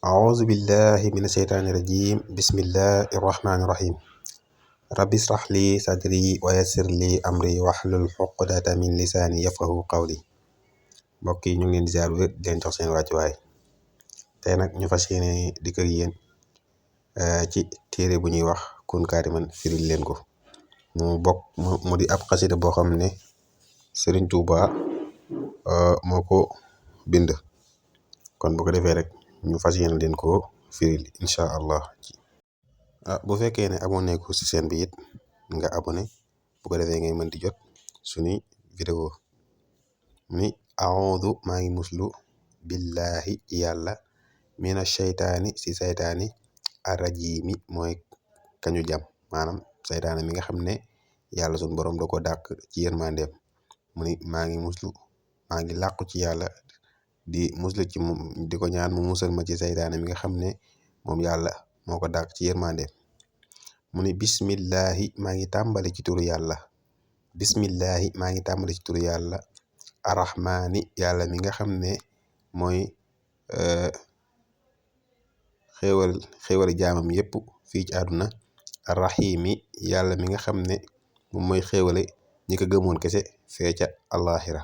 أعوذ بالله من الشيطان الرجيم بسم الله الرحمن الرحيم رب اشرح لي صدري ويسر لي أمري واحلل عقدة من lisaani yafqahu qawli mbokk yi ñu ngi leen di ziar wér di leen jox seen wàccuwaay tey nag ñu fas yéene dikk ak yéen ci téere bu ñuy wax Kun Kaariman firil leen ko mu di ab xasida boo xam ne Sëriñ Tuuba moo ko bind kon bu ko defee rek ñu fas yéene leen ko firil incha allah. Bu fekkee ne abonné ko ci chaîne bi it nga abonné bu ko defee ngay mën di jot suñuy vidéo ni a'udhu maa ngi muslu billahi yàlla mina shaytaani si saytaani arrajimi mooy kañu jam maanaam saytaane mi nga xam ne yàlla suñu borom da ko dàq ci yërmandeem mu ni maa ngi làqu ci yàlla di muslu ci moom di ko ñaan mu musal ma ci saytaane mi nga xam ne moom yàlla moo ko dàq ci yërmandeem mu ni bismillahi maa ngi tàmbali ci turu yàlla bismillahi maa ngi tàmbali ci turu yàlla arrahmaani yàlla mi nga xam ne mooy xéewal jaamam yépp fii ci àdduna arrahimi yàlla mi nga xam ne moom mooy xéewale ñi ko gëmoon kese fee ca àllaaxira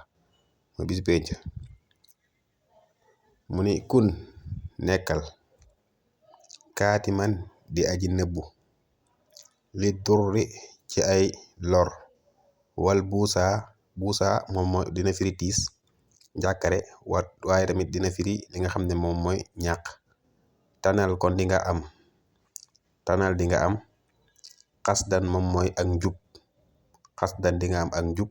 mooy bis penc mu ni kun nekkal kaatiman di aji nëbbu li durri ci ay lor wal buusa moom mooy dina firi tiis njàkkare waaye tamit dina firi li nga xam ne moom mooy ñàq tanal kon di nga am xasdan moom mooy ak njub xasdan di nga am ak njub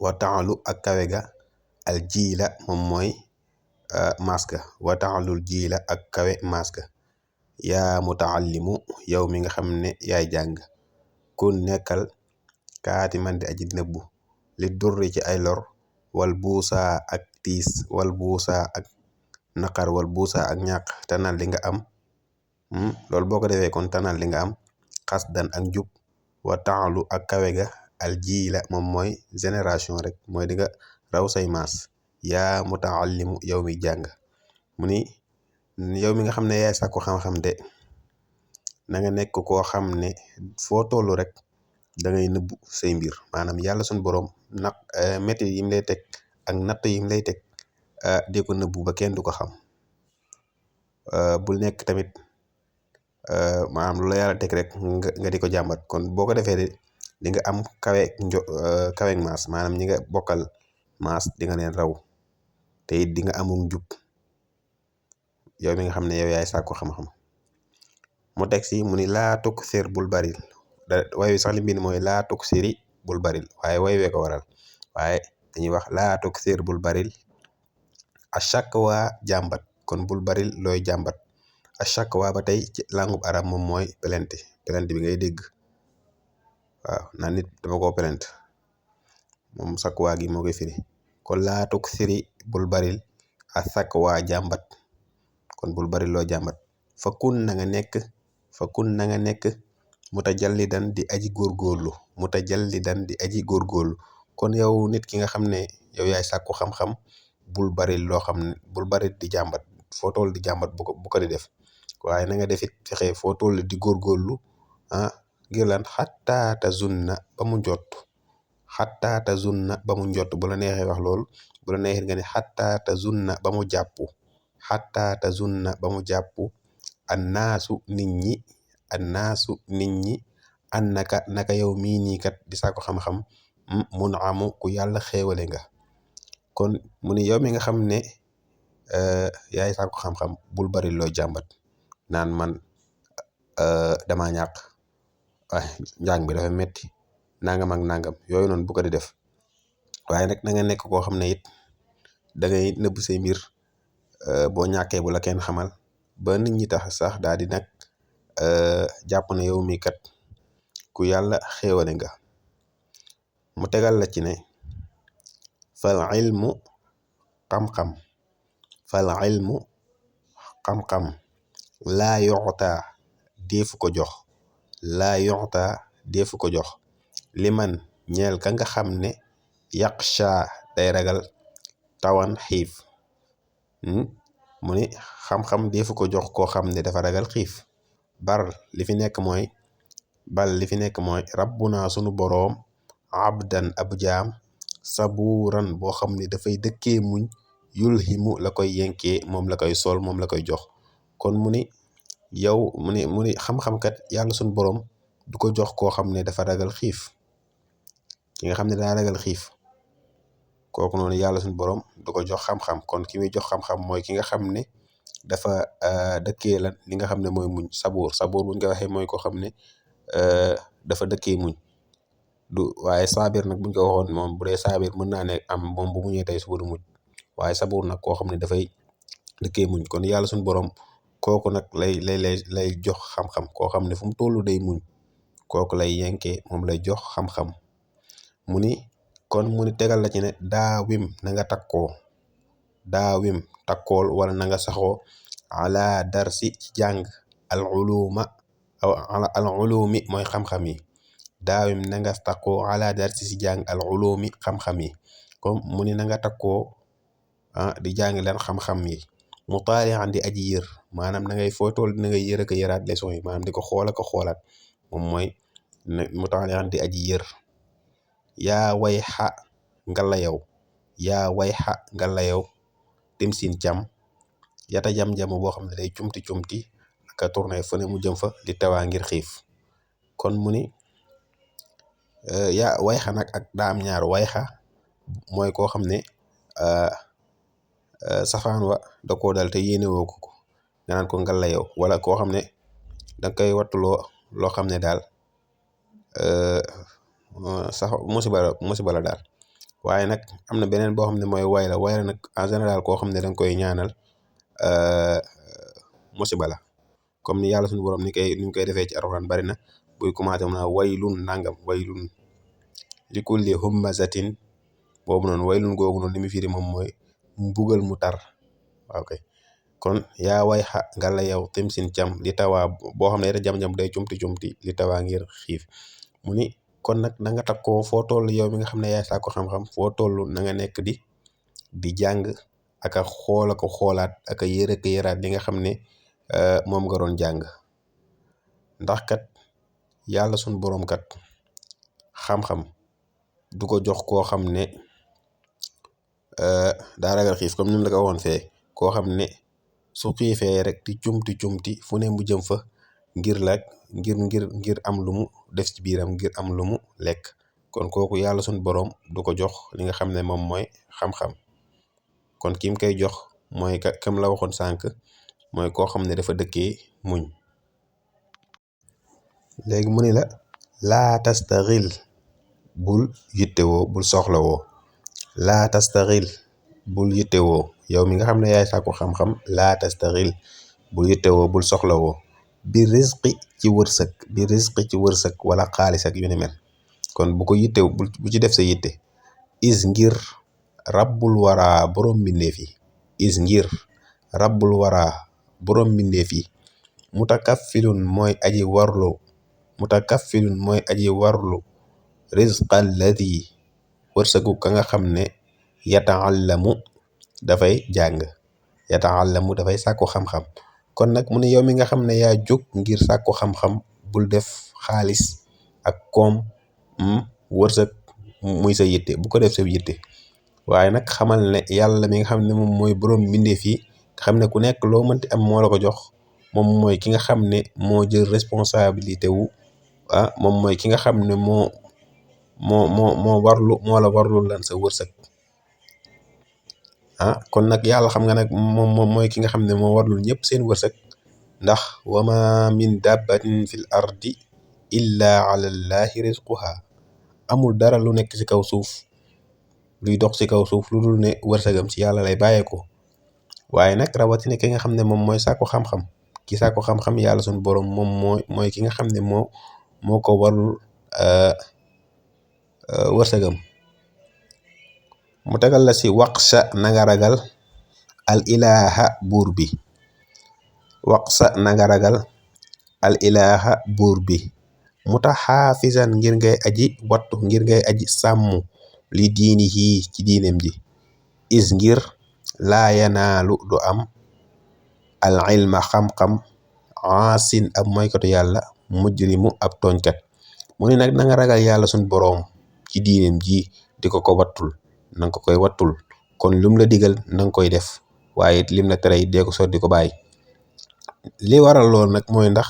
wa taalu ak kawe ga al jiila moom mooy maska wa taalul jiila ak kawe maska yaa mutaallimu yow mi nga xam ne yaay jàng kun nekkal kaati man di aji nëbbu li durri ci ay lor wal buusa ak tiis wal buusa ak naqar wal buusa ak ñàq tanal li nga am loolu boo ko defee kon tanal li nga am xasdan ak njub wa taalu ak kawe ga al jiila moom mooy génération rek mooy di nga raw say maas yaa mutaallimu yow mi jàng mu ni yow mi nga xam ne yaay sàkku xam-xam de na nga nekk koo xam ne foo tollu rek da ngay nëbbu say mbir maanaam yàlla suñu borom métti yim lay teg ak natt yim lay teg di ko nëbbu ba kenn du ko xam bul nekk tamit maanaam lu la yàlla teg rek nga di ko jàmbat kon boo ko defee de di nga am kaweeg maas maanaam ñi nga bokkal maas di nga leen raw te it di nga amum njub yow mi nga xam ne yow yaay sàkku xam-xam mu teg si mu ni laa tuksir bul baril way wi sax li mbind mooy laa tuksiri bul baril waaye way wee ko waral waaye dañuy wax laa tuksir bul baril a chaque waa jàmbat kon bul baril looy jàmbat a chaque waa ba tey ci langub arab moom mooy plainte bi ngay dégg waaw naan nit dama koo plainte moom chaque waa gi moo koy firi kon laa tuksiri bul baril a chaque waa jàmbat kon bul baril loo jàmbat fa kun na nga nekk mutajallidan di aji góorgóorlu kon yow nit ki nga xam ne yow yaay sàkku xam-xam bul baril loo xam ne bul baril di jàmbat foo toll di jàmbat bu ko di def waaye na nga defit fexe foo toll di góorgóorlu ngir lan xataa tazunna ba mu njott bu la neexee wax loolu bu la neexee nga ne xataa tazunna ba mu jàpp annaasu nit ñi naka yow mii nii kat di saako xam-xam mun amu ku yàlla xéewale nga kon mu ni yow mi nga xam ne yaay saako xam-xam bul bari loo jàmbat naan man dama ñàkk njàng bi dafa metti nangam ak nangam yooyu noonu bu ko di def waaye nag na nga nekk koo xam ne it da ngay nëbb say mbir boo ñàkkee bu la kenn xamal ba nit ñi tax sax daal di nag jàpp na yow mi kat ku yàlla xéewale nga mu tegal la ci ne fal ilmu xam-xam laa yoxta deefu ko jox liman ñeel ka nga xam ne yaqsha day ragal tawan xiif mu ni xam-xam deefu ko jox koo xam ne dafa ragal xiif bar li fi nekk mooy rabbuna sunu boroom abdan ab jaam sabuuran boo xam ne dafay dëkkee muñ yulhimu la koy yenkee moom la koy sol moom la koy jox kon mu ni yow mu ni xam-xam kat yàlla sunu boroom du ko jox koo xam ne dafa ragal xiif ki nga xam ne daa ragal xiif kooku noonu yàlla suñu borom du ko jox xam-xam kon ki muy jox xam-xam mooy ki nga xam ne dafa dëkkee lan li nga xam ne mooy muñ sabuur buñ ko waxee mooy koo xam ne dafa dëkkee muñ du waaye saabir nag buñ ko waxoon moom bu dee saabir mën naa ne am moom bu muñee tey suba du muñ waaye sabuur nag koo xam ne dafay dëkkee muñ kon yàlla suñu borom kooku nag lay jox xam-xam koo xam ne fu mu tollu day muñ kooku lay yenkee moom lay jox xam-xam mu ni kon mu ni tegal la ci ne daawim na nga takkool wala na nga saxoo ala darsi ci jàng al ulumi mooy xam-xam yi daawim na nga takkoo ala darsi ci jàng al ulumi xam-xam yi comme mu ni na nga takkoo di jàng lan xam-xam yi mutaalian di aji yër maanaam na ngay foo tool na ngay yër ak yëraat leçon yi maanaam di ko xool ak xoolaat moom mooy mutaalian di aji yër yaa way xa nga la yow tim sin cam yata jam-jamu boo xam ne day cumti ak a tourné fu ne mu jëm fa di tawaa ngir xiif kon mu ni yaa way xa nag ak daam ñaar way xa mooy koo xam ne safaan wa da koo dal te yéene woo ko nga naan ko nga la yow wala koo xam ne da koy wattuloo loo xam ne daal sax musiba la daal waaye nag am na beneen boo xam ne mooy way la nag en général koo xam ne da nga koy ñaanal musiba la comme ni yàlla suñu borom ni ñu koy defee ci alxuraan bari na buy commencé mu naa waylun nangam waylun li kulli hummazatin boobu noonu waylun googu noonu li mu firi moom mooy mbugal mu tar waaw kay kon yaa way xa nga la yow tim sin cam li tawaa boo xam ne da jam-jam day cumti li tawaa ngir xiif mu ni kon nag na nga takkoo foo toll yow mi nga xam ne yaay saako xam-xam foo toll na nga nekk di jàng ak a xool ak a xoolaat ak a yëraat li nga xam ne moom nga doon jàng ndax kat yàlla suñ boroom kat xam-xam du ko jox koo xam ne daa ragal xiif comme ni mu la ko waxoon fee koo xam ne su xiifee rek di cumti fu ne mu jëm fa ngir am lu mu def ci biiram ngir am lu mu lekk kon kooku yàlla suñ boroom du ko jox li nga xam ne moom mooy xam-xam kon kim koy jox mooy kam la waxoon sànq mooy koo xam ne dafa dëkkee muñ léegi mu ni la laa tastaxil bul yittewoo bul soxlawoo laa tastaxil bul yittewoo yow mi nga xam ne yaay sàkku xam-xam laa tastaxil bul yittewoo bul soxlawoo bi risqi ci wërsëg wala xaalis ak yu ni mel kon bu ko yittew bu ci def sa yitte is ngir rabbul waraa boroom mbindeef yi mutakaffilun mooy aji warlu rizqa alladi wërsëgu ka nga xam ne yataallamu dafay sàkku xam-xam kon nag mu ne yow mi nga xam ne yaa jóg ngir sàkku xam-xam bul def xaalis ak koom wërsëg muy sa yitte bu ko def sa yitte waaye nag xamal ne yàlla mi nga xam ne moom mooy boroom mbindeef yi nga xam ne ku nekk loo mënti am moo la ko jox moom mooy ki nga xam ne moo jël responsabilité wu moom mooy ki nga xam ne moo la warlu lan sa wërsëg kon nag yàlla xam nga nag moom mooy ki nga xam ne moo warlul ñëpp seen wërsëg ndax wama min dabbatin fil ardi illa ala llahi rizquha amul dara lu nekk ci kaw suuf luy dox ci kaw suuf lu dul ne wërsëgam ci yàlla lay bàyyeekoo waaye nag rawatina ki nga xam ne moom mooy sàkku xam-xam ki sàkku xam-xam yàlla suñu borom moom mooy ki nga xam ne moo ko warul wërsëgam mu tegal la si waqsa na nga ragal al ilaha buur bi mutaxaafizan ngir ngay aji wattu ngir ngay aji sàmm li diini yii ci diineem ji is ngir laa yanaalu du am al ilma xam-xam aasin ab moykatu yàlla mujrimu ab tooñkat mu ne nag na nga ragal yàlla suñ boroom ci diineem ji di ko wattul na nga ko koy wattul kon lum la digal na nga koy def waaye it lim la tere it dee ko sot di ko bàyyi li waral loolu nag mooy ndax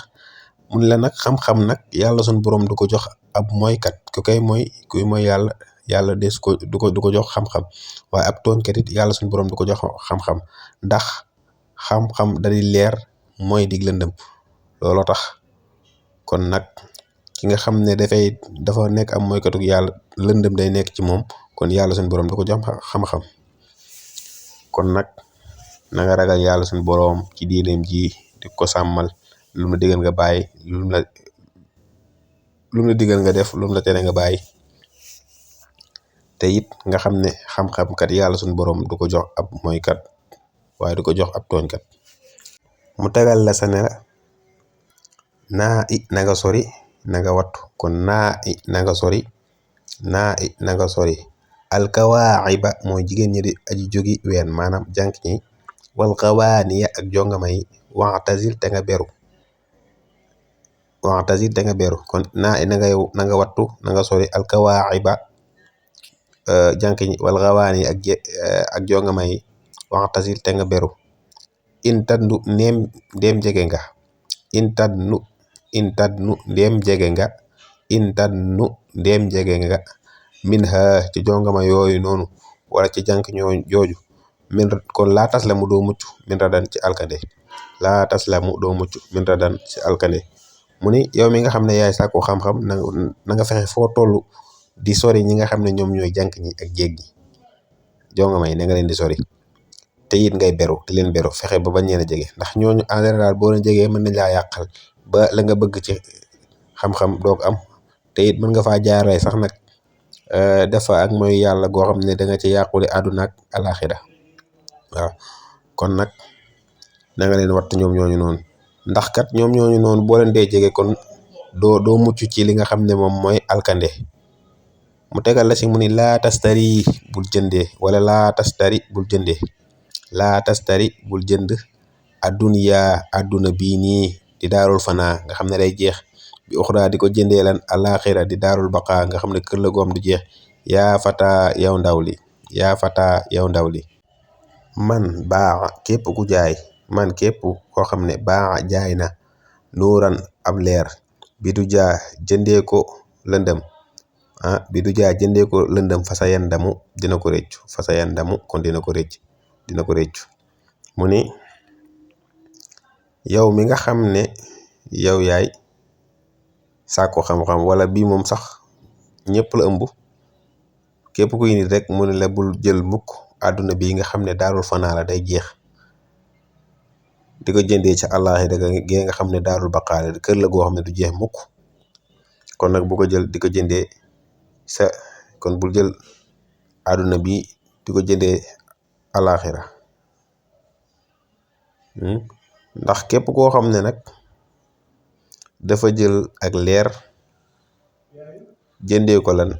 mun la nag xam-xam nag yàlla suñ boroom du ko jox ab mooykat ku koy mooy kuy mooy yàlla des ko du ko jox xam-xam waaye ab tooñkat it yàlla suñ boroom du ko jox xam-xam ndax xam-xam dari leer mooy dig lëndëm looloo tax kon nag ki nga xam ne dafa nekk am mooykatu yàlla lëndëm day nekk ci moom kon yàlla suñ boroom du ko jox xam-xam kon nag na nga ragal yàlla suñ boroom ci diineem ji di ko sàmmal lu mu la digal nga bàyyi lu mu la digal nga def lu mu la tere nga bàyyi te it nga xam ne xam-xam kat yàlla suñ boroom du ko jox ab mooykat waaye du ko jox ab tooñkat mu tegal la sa ne naa i na nga sori na nga wattu kon naa i na nga sori naa i na nga sori alkawaaxiba mooy jigéen ñi di aji jógi ween maanaam jànk ñi wal xawaaniya ak jongama yi waxtazil te nga beru kon naa i na nga wattu na nga sori alkawaaxiba jànk ñi wal xawaaniya ak jongama yi waxtazil te nga beru intadnu ndéem jege nga intadnu ndéem jege nga min ha ci jongama yooyu noonu wala ci jànk jooju min kon laa tas la mu doo mucc min radan ci alkande laa tas la mu doo mucc min radan ci alkande mu ni yow mi nga xam ne yaay sàkku xam-xam na nga fexe foo toll di sori ñi nga xam ne ñoom ñooy jànk ñi ak jéeg ñi jongama yi na nga leen di sori te it ngay beru di leen beru fexe ba bañ leen a jege ndax ñooñu en général boo leen jegee mën nañ laa yàqal ba la nga bëgg ci xam-xam doog am te it mën nga faa jaaree sax nag defa ak mooy yàlla goo xam ne da nga ci yàqule àdduna ak alaxira waaw kon nag na nga leen watt ñoom ñooñu noonu ndax kat ñoom ñooñu noonu boo leen dee jege kon doo mucc ci li nga xam ne moom mooy alkande mu tegal la si mu ni laa tastari bul jëndee wala laa tastari bul jëndee laa tastari bul jënd adduniya adduna bii nii di daarul fanaa nga xam ne day jeex bi uxraa di ko jëndee lan alaxira di daarul baqaa nga xam ne kër la goom du jeex yaa fata yow ndaw li man baaxa képp ku jaay man képp koo xam ne baaxa jaay na nuuran ab leer bi du jaa jëndee ko lëndëm bi du jaa jëndee ko lëndëm fasa yandamu dina ko réccu fasa yandamu kon dina ko réccu mu ni yow mi nga xam ne yow yaay sàkku xam-xam wala bii moom sax ñëpp la ëmb képp kuy nit rek mu ne la bul jël mukk àdduna bii nga xam ne daarul fanaa la day jeex di ko jëndee ci àllaaxira gee nga xam ne daarul baqaale kër la goo xam ne du jeex mukk kon nag bu ko jël di ko jëndee kon bul jël àdduna bi di ko jëndee àllaaxira ndax képp koo xam ne nag dafa jël ak leer jëndee ko lan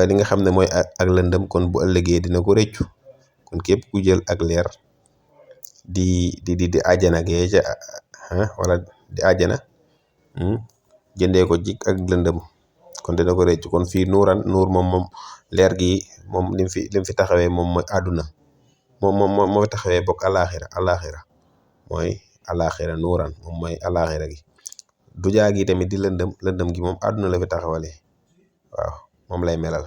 li nga xam ne mooy ak lëndëm kon bu ëllëgee dina ko réccu kon képp ku jël ak leer di àjjana gee ca wala di àjjana jëndee ko jik ak lëndëm kon dina ko réccu kon fii nuur moom leer gi moom lim fi taxawee moom mooy àdduna mooy taxawee bokk alaxira mooy alaxira nuuran moom mooy alaxira gi du jaagi tamit di lëndëm gi moom àdduna la fi taxawalee waaw moom lay melal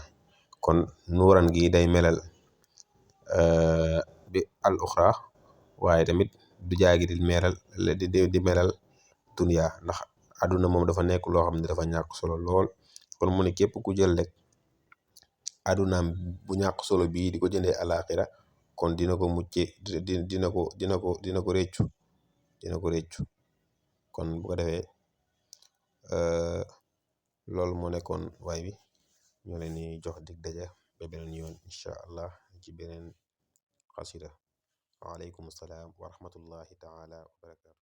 kon nuuran gi day melal bi al uxra waaye tamit du jaagi di melal dunya ndax àdduna moom dafa nekk loo xam ne dafa ñàkk solo lool kon mu ne képp ku jël rek àddunaam bu ñàkk solo bii di ko jëndee alaxira kon dina ko mucce dina ko réccu kon bu ko defee loolu moo nekkoon waay bi ñoo leen ni jox dig daje ba beneen yoon incha allah ci beneen xasida waaleykum salaam wa rahmatullahi taala wa barakatu